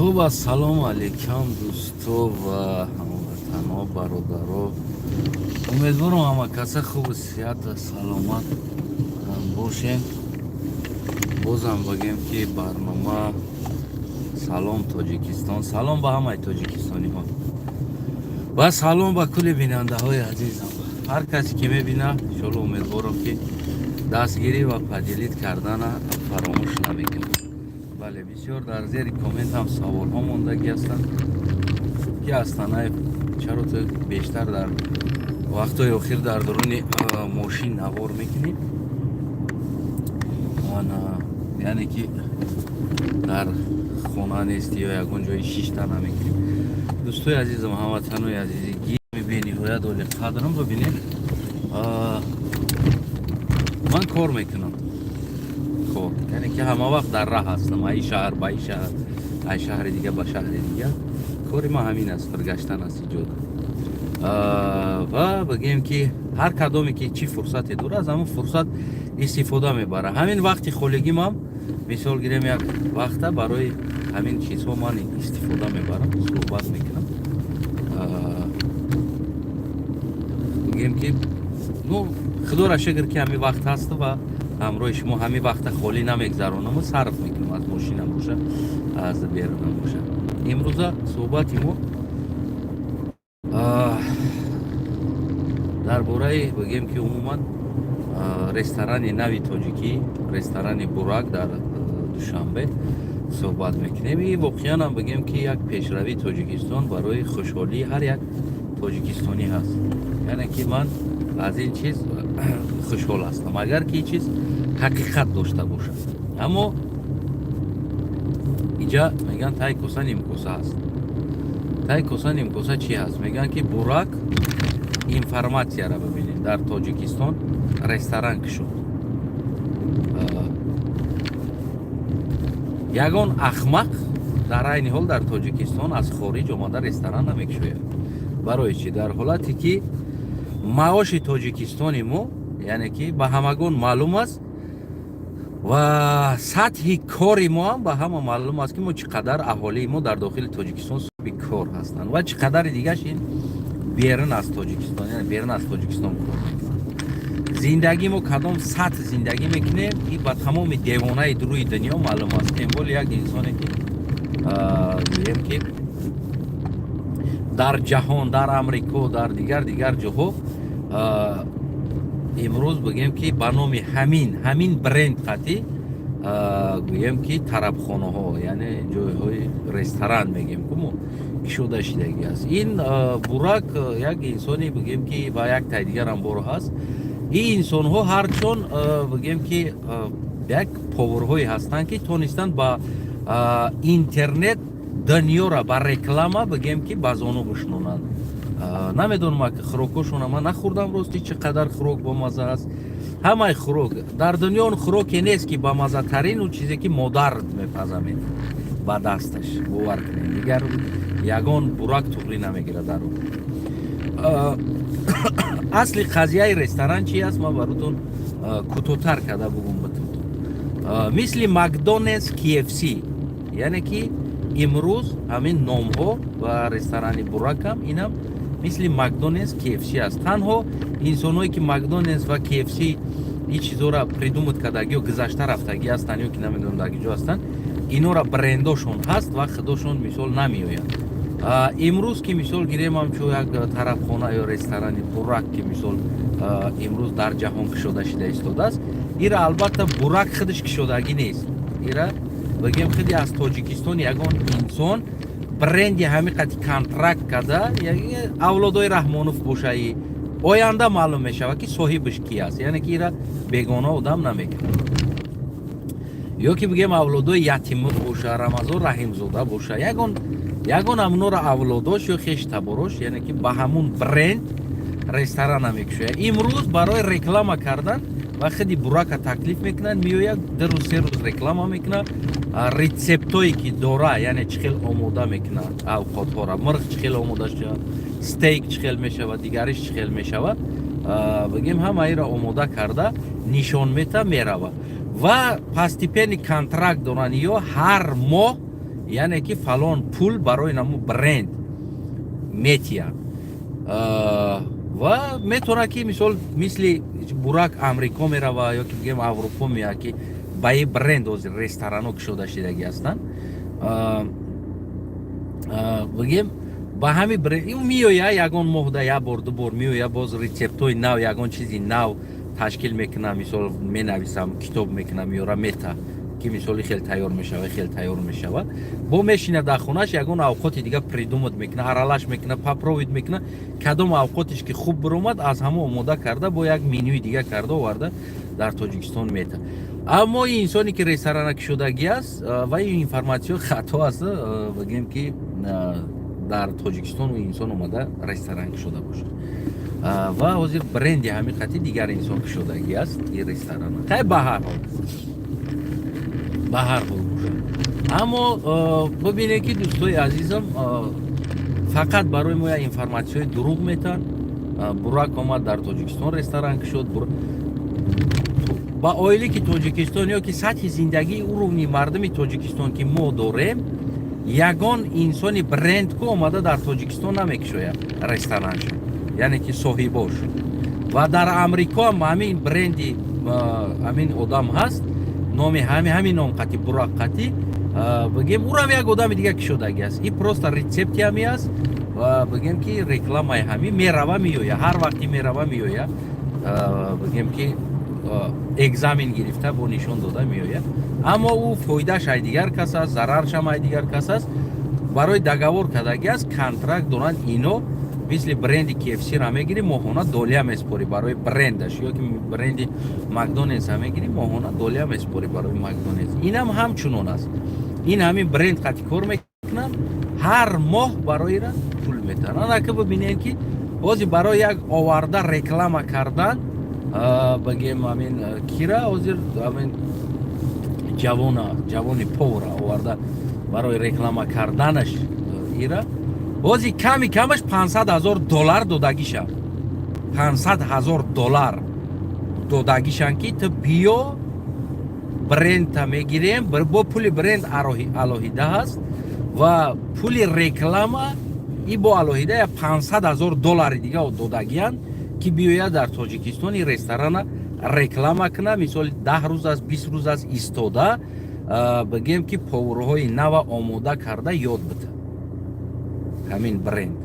Хуб, ассалому алайкум, дӯсто ва ҳамватано, бародаро. Умедворам, ҳама каса хубу сиҳат, саломат бошем. Бозам бигем, ки барнома «Салом, Тоҷикистон». Салом ба ҳамаи тоҷикистониҳо ва салом ба кулли бинандаҳои азизам. Ҳар касе ки мебина, иншолло, умедворам, ки дастгирӣ ва поделить кардана фаромӯш намекунад. Бале, бисёр дар зери коммент ҳам саволҳо мондагӣ ҳастанд, ки Астанаев, чаро ту бештар дар вақтҳои охир дар дуруни мошин навор мекунӣ, яъне ки дар хона нести ё ягон ҷои шишта намекунӣ? Дӯстои азизам, ҳамватанои азизи гими бениҳоят оли қадрам, бибинед, ман кор мекунам. Кор, яъне ки ҳама вақт дар раҳ ҳастам, аи шаҳр ба и шаҳр, ай шаҳри дига ба шаҳри дигар. Кори ман ҳамин аст, фиргаштан аст иҷода. Ва бигем, ки ҳар кадоме ки чӣ фурсате дорад, аз ҳамон фурсат истифода мебарад. Ҳамин вақти холигимам, мисол гирем, як вақта барои ҳамин чизҳо ман истифода мебарам, суҳбат мекунам. Бигем, ки ну, худоро шукр, ки ҳамин вақт ҳаст ва ҳамроҳи шумо ҳамин вақта холӣ намегзаронаму сарф мекунам, аз мошинам боша, аз берунам боша. Имрӯза суҳбати мо дар бораи, бигем, ки умуман ресторани нави тоҷикӣ, ресторани «Бурак» дар Душанбе суҳбат мекунем. И воқеан ҳам, бигем, ки як пешравии Тоҷикистон барои хушҳолии ҳар як тоҷикистонӣ ҳаст. Яъне ки ман аз ин чиз хушҳол ҳастам, агар ки ин чиз ҳақиқат дошта бошад. Аммо инҷа мегӯянд, тай коса нимкоса ҳаст. Тай коса нимкоса чӣ ҳаст? Мегӯянд, ки «Бурак», информатсияра бибинед, дар Тоҷикистон ресторан кушод. Ягон ахмақ дар айни ҳол дар Тоҷикистон аз хориҷ омада ресторан намекушояд. Барои чӣ? Дар ҳолате ки маоши тоҷикистони мо, яъне ки ба ҳамагон маълум аст ва сатҳи кори мо ҳам ба ҳама маълум аст, ки мо чӣ қадар аҳолии мо дар дохили Тоҷикистон соҳиби кор ҳастанд ва чӣ қадари дигаш ин берун аз Тоҷикистон, яъне берун аз Тоҷикистон кор мекунанд. Зиндагӣ мо кадом сатҳ зиндагӣ мекунем, и ба тамоми девонаи рӯи дунё маълум аст. Тем более як инсоне ки, гӯем, ки дар ҷаҳон, дар Амрико, дар дигар ҷоҳо имрӯз, бигем, ки ба номи ҳамин бренд қатӣ, гӯем, ки тарабхонаҳо, яъне ҷойҳои ресторан мегем ку мо, кушода шидагӣ аст. Ин «Бурак» як инсоне, бигем, ки ва як тай дигарам боро ҳаст. Ин инсонҳо ҳарчон, бигем, ки як поварҳое ҳастанд, ки тонистанд ба интернет дунёра ба реклама, бигем, ки ба зону бишнонанд. Намедонам, ки хӯрокҳошона ман нахӯрдам, рости, чӣ қадар хӯрок бомаза аст. Ҳамаи хӯрок дар дунё, он хӯроке нест, ки бамазатарину чизе ки модар мепазамед ба дасташ, бовар кунед, дигар ягон «Бурак» туғрӣ намегирад. Дар он асли қазияи ресторан чи аст, ман баротон кӯтоҳтар карда бугум битум. Мисли Макдональдс, KFC, яъне ки имрӯз ҳамин номҳо ва ресторани «Буракам» инам мисли Макдональдс, KFC аст. Танҳо инсонҳое ки Макдональдс ва KFC ин чизҳоро придумать кардагӣ ё гузашта рафтагӣ ҳастанд, ё ки намедонам дар ҷо ҳастанд, инора брендошон ҳаст ва худошон мисол намеоянд. Имрӯз ки мисол гирем, ҳамчун як тарабхона ё ресторани «Бурак», ки мисол имрӯз дар ҷаҳон кушода шида истодааст, ира албатта «Бурак» худаш кушодагӣ нест. Ира, бигем, худи аз Тоҷикистон ягон инсон бренди ҳамин қати контракт карда, авлодои Раҳмонов бошаи, оянда маълум мешавад, ки соҳибаш ки аст. Яъне ки ира бегона одам намекунад. Ё ки бигем, авлодои Ятимов боша, Рамазон Раҳимзода боша, ягон ҳамунора авлодош ё хеш таборош, яъне ки ба ҳамун бренд ресторана мекушояд. Имрӯз барои реклама кардан ва худи «Бурака» таклиф мекунанд, меояд, 2 рӯз, 3 рӯз реклама мекунад, рецептое ки дора, яъне чӣ хел омода мекунад авқотҳоро, мирғ чӣ хел омода шавад, стейк чӣ хел мешавад, дигариш чӣ хел мешавад, бигем, ҳамаиро омода карда нишон мета, мерава. Ва постепенный контракт доранд ё ҳар моҳ. Яъне ки фалон пул барои наму бренд метиҳанд ва метавонад ки, мисол, мисли Бурак Амрико мерава ё ки, бигем, Аврупо меяд, ки ба и бренд ҳозир ресторано кушода шидагӣ ҳастанд, бигем, ба ҳами бренд меоя, ягон моҳда як бор, ду бор меоя, боз рецептҳои нав, ягон чизи нав ташкил мекунам, мисол, менависам, китоб мекунам, меёра, мета, ки мисоли хел тайёр мешава, хел тайёр мешава. Бо мешина дар хонаш, ягон авқоти дига придумать мекуна, аралаш мекуна, попробовать мекуна, кадом авқотиш ки хуб биромад, аз ҳамо омода карда, бо як менюи дига карда оварда дар Тоҷикистон мета. Аммо ин инсоне ки ресторана кушодагӣ аст, ва ин информатсиё хато аст, бигем, ки дар Тоҷикистон инсон омада ресторан кушода бошад ва ҳозир бренди ҳамин қати дигар инсон кушодагӣ аст ин ресторана. Хай, ба ҳар ҳол бошад, аммо бибинед, ки, дӯстои азизам, фақат барои мо як информатсияи дурӯғ метаҳанд. Бурак омад, дар Тоҷикистон ресторан кушод. Ба оиле ки Тоҷикистон ё ки сатҳи зиндагии уровни мардуми Тоҷикистон ки мо дорем, ягон инсони бренд ку омада дар Тоҷикистон намекушояд рестораншо, яъне ки соҳибош. Ва дар Амрико ҳам ҳамин бренди ҳамин одам ҳаст, номи ҳамин ном қати, Бурак қати, бигем, урам як одами дига кушодагӣ аст. И просто рецепти ҳами аст ва, бигем, ки рекламаи ҳами мерава, меоя, ҳар вақти мерава, меоя, бигем, ки экзамен гирифта, бо нишон дода меояд. Аммо ӯ фоидааш ай дигар кас аст, зараршам ай дигар кас аст. Барои договор кардагӣ аст, контракт доранд ино. Мисли бренди KFC-ра мегирӣ, моҳона доля меспорӣ барои брендаш, ё ки бренди Макдональдса мегирӣ, моҳона доля меспорӣ барои Макдональдс. Инам ҳамчунон аст. Ин ҳамин бренд қати кор мекунанд, ҳар моҳ бароира пул метаҳанд. Анака бибинем, ки ҳозир барои як оварда реклама кардан, бигем, ҳамин кира, ҳозир ҳамин ҷавона, ҷавони повара оварда барои реклама карданаш, ира ҳозир ками камаш 500 000 доллар додагиша, 500 000 доллар додагишан, ки ту биё, брендта мегирем. Бо пули бренд алоҳида ҳаст ва пули реклама и бо алоҳида я 500 000 доллари дига додагиянд, ки биёяд дар Тоҷикистон ин ресторана реклама куна. Мисоли, 10 рӯз аст, 20 рӯз аст истода, бигем, ки поварҳои нава омода карда ёд бита ҳамин бренд.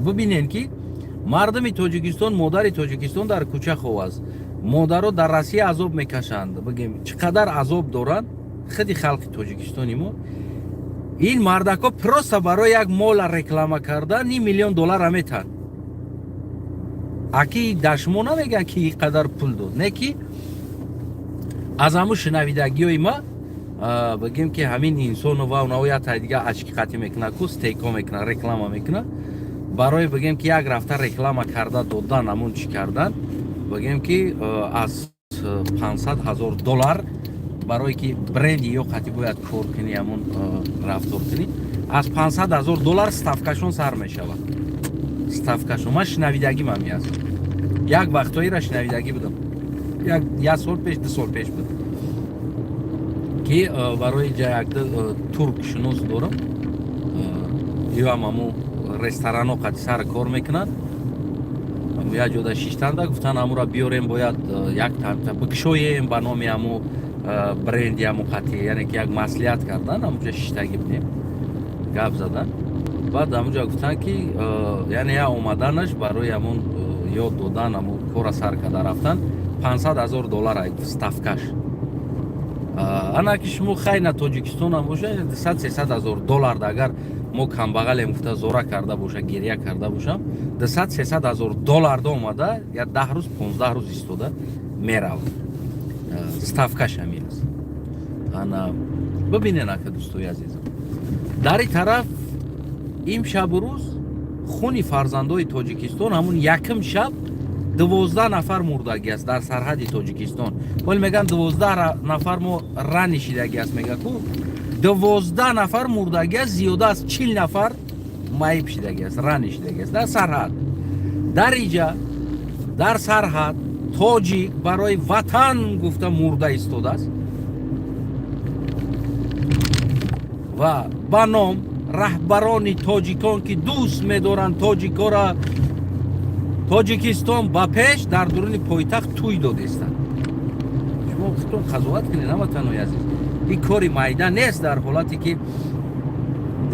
Бибинем, ки мардуми Тоҷикистон, модари Тоҷикистон дар кӯча хов аст, модаро дар Россия азоб мекашанд, бигем, чӣ қадар азоб доранд худи халқи тоҷикистони мо. Ин мардако просто барои як мола реклама карда ним миллион доллара метаҳанд. Аки дар шумо намегӯянд, ки ин қадар пул дод, не ки аз ҳамун шунавидагиҳои ма, бигем, ки ҳамин инсону ва онао як тай дига очки қатӣ мекунад ку, стейко мекунад, реклама мекунад. Барои, бигем, ки як рафта реклама карда додан, ҳамун чӣ кардан, бигем, ки аз 500 000 доллар, барое ки бренди ё қатӣ бояд кор кунӣ, ҳамун рафтор кунӣ, аз 500 000 доллар ставкашон сар мешавад. Ставкашон ман шунавидагим ҳами аст. Як вақтҳоеро шунавидагӣ будам, як сол пеш, 2 сол пеш буд, ки барои ҷа якда турк шинос дорам, ё ҳам ҳаму ресторано қати сар кор мекунад. Як ҷода шиштанда гуфтан, ҳамура биёрем, бояд як бикушоем ба номи ҳаму бренди ҳаму қатӣ, яъне ки як маслиҳат кардан. Ҳамуҷа шиштагӣ будем, гап задан. Баъд ҳамуҷа гуфтанд, ки яъне як омаданаш барои ҳамун ёд додан, ҳамун кора сар карда рафтан, 500 000 доллар ставкаш. Ана ки шумо хай на Тоҷикистонам боша, 200 300 ҳазор доллар, агар мо камбағалем гуфта зора карда боша, гиря карда бошам, 200 300 ҳазор долларда омада я 10 рӯз, 15 рӯз истода меравад. Ставкаш ҳамин аст. Ана бибинен, ака, дӯстои азизам, дар ин тараф имшабу рӯз хуни фарзандои Тоҷикистон, ҳамун якм шаб 12 нафар мурдагӣ аст дар сарҳади Тоҷикистон. Вале мегӯянд, 12 нафар мо ранишидагӣ аст. Мега ку, 12 нафар мурдагӣ аст, зиёда аз 40 нафар маиб шидагӣ аст, ранишидагӣ аст дар сарҳад. Дар иҷа, дар сарҳад, тоҷик барои ватан гуфта мурда истодааст. Ва ба ном раҳбарони тоҷикон, ки дӯст медоранд тоҷикора, Тоҷикистон ба пеш, дар дуруни пойтахт тӯй додестанд. Шумо худтон қазоват кунед, ҳамватанои азиз. Ин кори майда нест. Дар ҳолате ки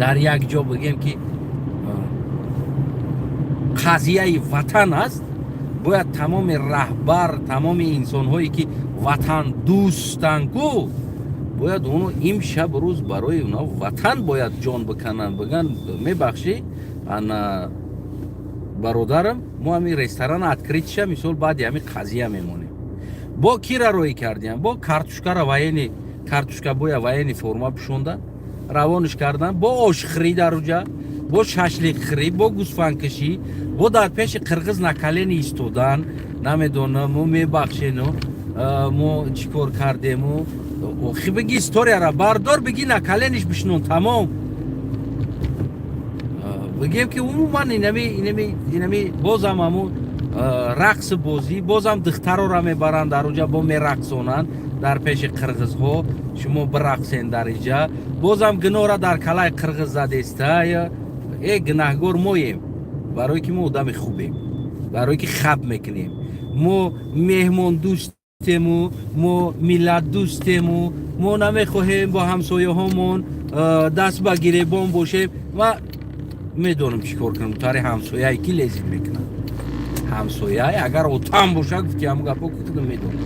дар як ҷо, бигем, ки қазияи ватан аст, бояд тамоми раҳбар, тамоми инсонҳое ки ватандӯстанд ку, бояд оно имшаб рӯз барои оно ватан бояд ҷон бикананд, биган: «Мебахшӣ, ана бародарам, мо ҳамин ресторана открыть ша, мисол, баъди ҳамин қазия мемонем». Бо кира роӣ кардиям? Бо картушкара, военный картушка, боя военный форма пӯшонда равониш кардан, бо ошхӯрӣ дар уҷа, бо шашликхӯрӣ, бо гӯсфандкашӣ, бо дар пеши қирғиз на колени истодан. Намедонам, мо мебахшену мо чӣ кор кардему. Охи, биги, историяра бардор, биги, на колени ш бишнон, тамом. Бигем ки умуман инами бозам ҳаму рақси бозӣ, бозам духтарора мебаранд дар уҷа, бо мерақсонанд дар пеши қирғизҳо: «Шумо бирақсен дар иҷа». Бозам гуноҳра дар калаи қирғиз задеста. Гунаҳгор моем, барое ки мо одами хубем, барое ки хаб мекунем, мо меҳмондӯстему, мо миллатдӯстему, мо намехоҳем бо ҳамсояҳомон даст ба гиребон бошем. Ва медонам чӣ кор кунам, тари ҳамсояе ки лезит мекунам. Ҳамсоя агар отам боша, гуфти, ҳамн гапо худам медонам.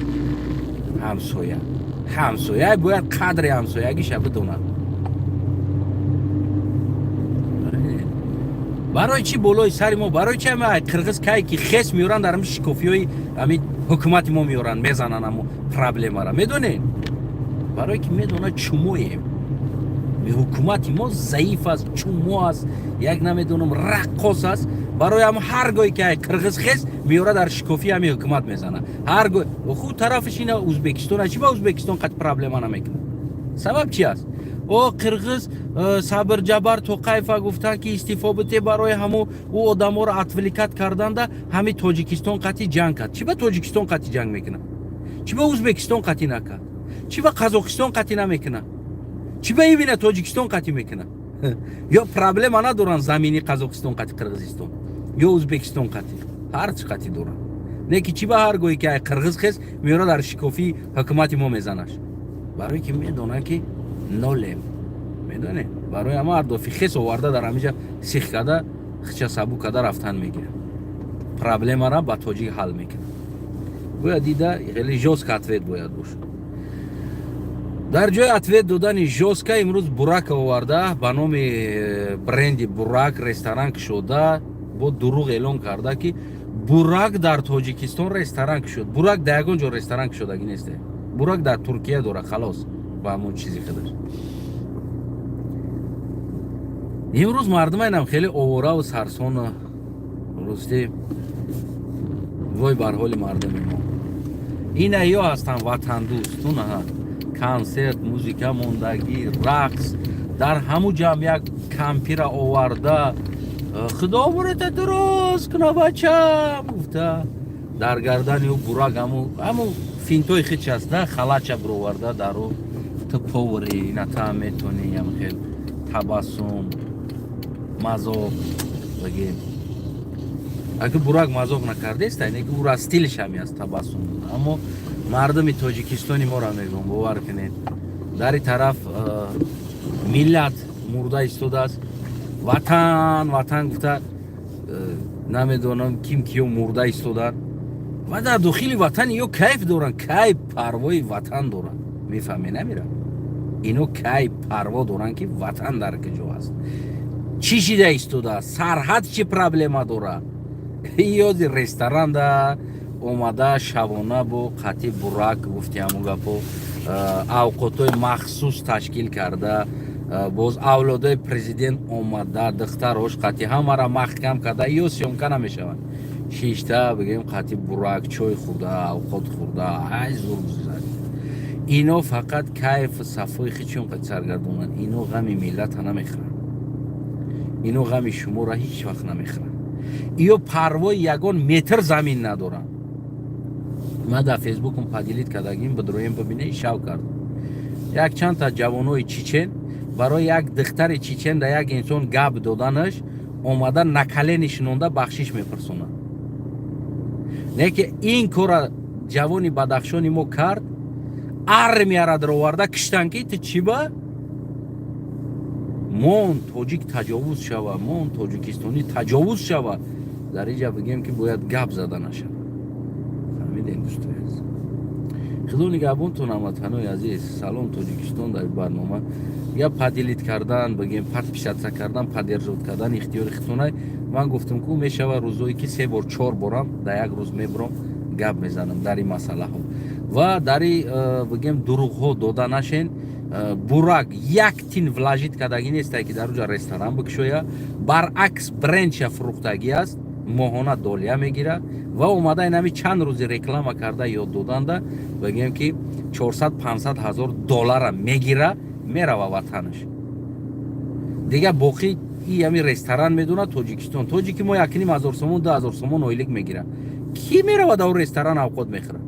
Ҳамсоя, ҳамсоя бояд қадри ҳамсоягиша бидонад. Барои чӣ болои сари мо, барои чи ами қирғиз кай ки хес меоранд, дар ами шикофиҳои ами ҳукумати мо меоранд, мезананд амо проблемара? Медонед, барое ки медонад, чумоем. Ҳукумати мо заиф аст, чумо аст, як намедонам, раққос аст. Барои ҳам ҳар гоҳе ки қирғиз хес меора, дар шикофи ҳами ҳукумат мезанад. Ҳар гоҳ худ тарафаш ина Узбекистон. Чи ба Узбекистон қад проблема намекунад? Сабаб чи аст? О қирғиз Сабир Ҷабар Тоқаева гуфтанд, ки истеъфо бите. Барои ҳамо ӯ одаморо отвлекать карданда ҳами Тоҷикистон қатъи ҷанг кард. Чӣ ба Тоҷикистон қатъи ҷанг мекунад? Чӣ ба Узбекистон қатъи накард? Чӣ ба Қазоқистон қатъи намекунад? Чӣ ба имина Тоҷикистон қатъи мекунад? Ё проблема надоранд замини Қазоқистон қатъи Қирғизистон ё Узбекистон қатъи? Ҳар чӣ қатъи доранд, не ки чӣ ба ҳар гоҳе ки ай қирғиз хес меора, дар шикофии ҳукумати мо мезанаш? Барое ки медонанд, ки нолем, медонед. Барои ҳама ҳар хес оварда, дар ҳамиҷа сих карда, хича сабук карда рафтан мегирад, проблемара ба тоҷик ҳал мекунад. Бояд дида, хеле жёстко ответ бояд бошад. Дар ҷои ответ додани жёстко, имрӯз Бурак оварда, ба номи бренди Бурак ресторан кушода, бо дурӯғ эълон карда, ки Бурак дар Тоҷикистон ресторан кушод. Бурак дар ягон ҷо ресторан кушодагӣ несте. Бурак дар Туркия дора, халос. Ба ҳамон чизи худаш. Имрӯз мардумайнам хеле овора сарсона. Рости, вой бар ҳоли мардуми мо. Ина ё ҳастанд ватандӯстунаҳа. Консерт, музика мондагӣ, рақс дар ҳаму ҷамъ, як кампира оварда, «Худо умрата дуруст куна, бачам», гуфта, дар гардани ӯ Бурак ҳаму финтои хич аст да, халача бироварда, дар ӯ: «Ту повари, ина, та метонӣ». Ям хел табассум, мазоқ бигем. Аки Бурак мазоқ накардест, не ки ура стилш ҳами аст, табассум. Аммо мардуми Тоҷикистони моро мегӯм, бовар кунед, дар ин тараф миллат мурда истодааст. Ватан, ватан гуфта, намедонам, ким киё мурда истодаанд ва дар дохили ватан ё кайф доранд. Кай парвои ватан доранд? Мефаҳме, намира? Ино кай парво доранд, ки ватан дар куҷо аст, чӣ шида истодааст, сарҳад чӣ проблема дорад? Ёзи ресторанда омада, шабона бо қатъи Бурак, гуфти, ҳамун гапо, авқотҳои махсус ташкил карда, боз авлодои президент омада, духтарош қатъи ҳамара маҳкам карда, ё съёмка намешаванд, шишта, бигем, қатъи Бурак чой хӯрда, авқот хӯрда, ай зур зад. Ино фақат кайфу сафои хичон қад саргардонанд. Ино ғами миллата намехӯранд, ино ғами шуморо ҳеҷ вақт намехӯранд. Иё парвои ягон метр замин надоранд. Ман дар Фейсбукум поделить кардагим, бидроем, бибине. Шав кард, як чандта ҷавонои чичен Барои як духтари чечен да як инсон гап доданаш, омада на колени шинонда бахшиш мепурсонад. Не ки ин кора ҷавони Бадахшони мо кард, армияра дароварда киштан, ки ту чӣ ба мон тоҷик таҷовуз шава, мон тоҷикистонӣ таҷовуз шава. Дар инҷа бигем, ки бояд гап зада нашава. Фаҳмидем, дӯстои азиз? Худо нигаҳбонтон, ҳамватанои азиз. Салом, Тоҷикистон. Дар барнома я поделить кардан, бигем, подписаться кардан, поддерживать кардан ихтиёри худтонай. Ман гуфтам, ку мешава рӯзое, ки се бор, чор борам дар як рӯз мебурам, гап мезанам дар ин масъалаҳо ва дари бигем, дурӯғҳо дода нашен. Бурак як тин вложить кардагӣ нестай, ки дар уҷа ресторан бикушоя. Баръакс, брендша фурӯхтагӣ аст, моҳона доля мегира ва омада инами чанд рӯзи реклама карда, ёд доданда, бигем, ки 400-500 ҳазор доллара мегира, мерава ватанаш. Дигар боқӣ и ҳами ресторан медонад Тоҷикистон. Тоҷики мо 1,5 ҳазор сомон, 2000 сомон ойлик мегира. Кӣ мерава дар ресторан авқот мехӯрад?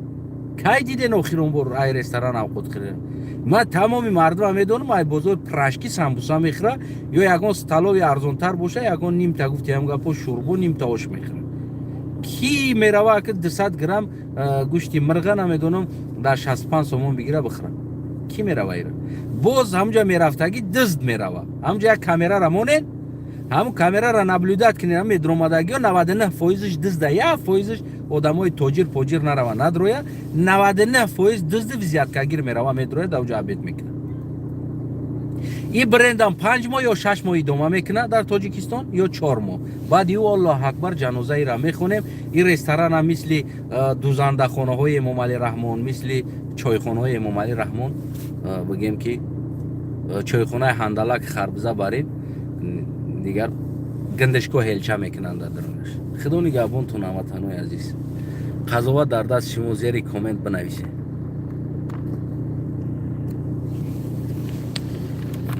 Кай диден охирон бор ай ресторан авқот хӯрда? Ман тамоми мардума медонам, ай бозор пирожки, самбуса мехӯра ё ягон столовый арзонтар боша, ягон нимта, гуфти ҳам гапо, шӯрбо, нимта ош мехӯра. Кӣ мерава, ки 200 грамм гӯшти мирға, намедонам, дар 65 сомон бигира, бихӯра? Кӣ мерава ира? Боз ҳамҷа мерафтагӣ дизд мерава. Ҳамҷа як камерара монен, ҳамун камерара наблюдать кунед, медромадагиё 99 фоизш дизда, 1 фоизш одамои тоҷир поҷир нарава, надроя. 99% дизди, взяткагир мерава, медроя, дар уҷа обед мекунад. И брендам 5 моҳ ё 6 моҳ идома мекунад дар Тоҷикистон ё 4 моҳ. Баъд ю Аллоҳ акбар, ҷанозаира мехонем. Ин ресторанам мисли дузандахонаҳои Эмомалӣ Раҳмон, мисли чойхонаҳои Эмомалӣ Раҳмон, бигем, ки чойхонаи ҳандалак, харбуза барин, дигар гандашко ҳелча мекунанд дар дарунаш. Худо нигаҳбонтон, ҳамватанои азиз. Қазоват дар даст шумо, зери коммент бинависед.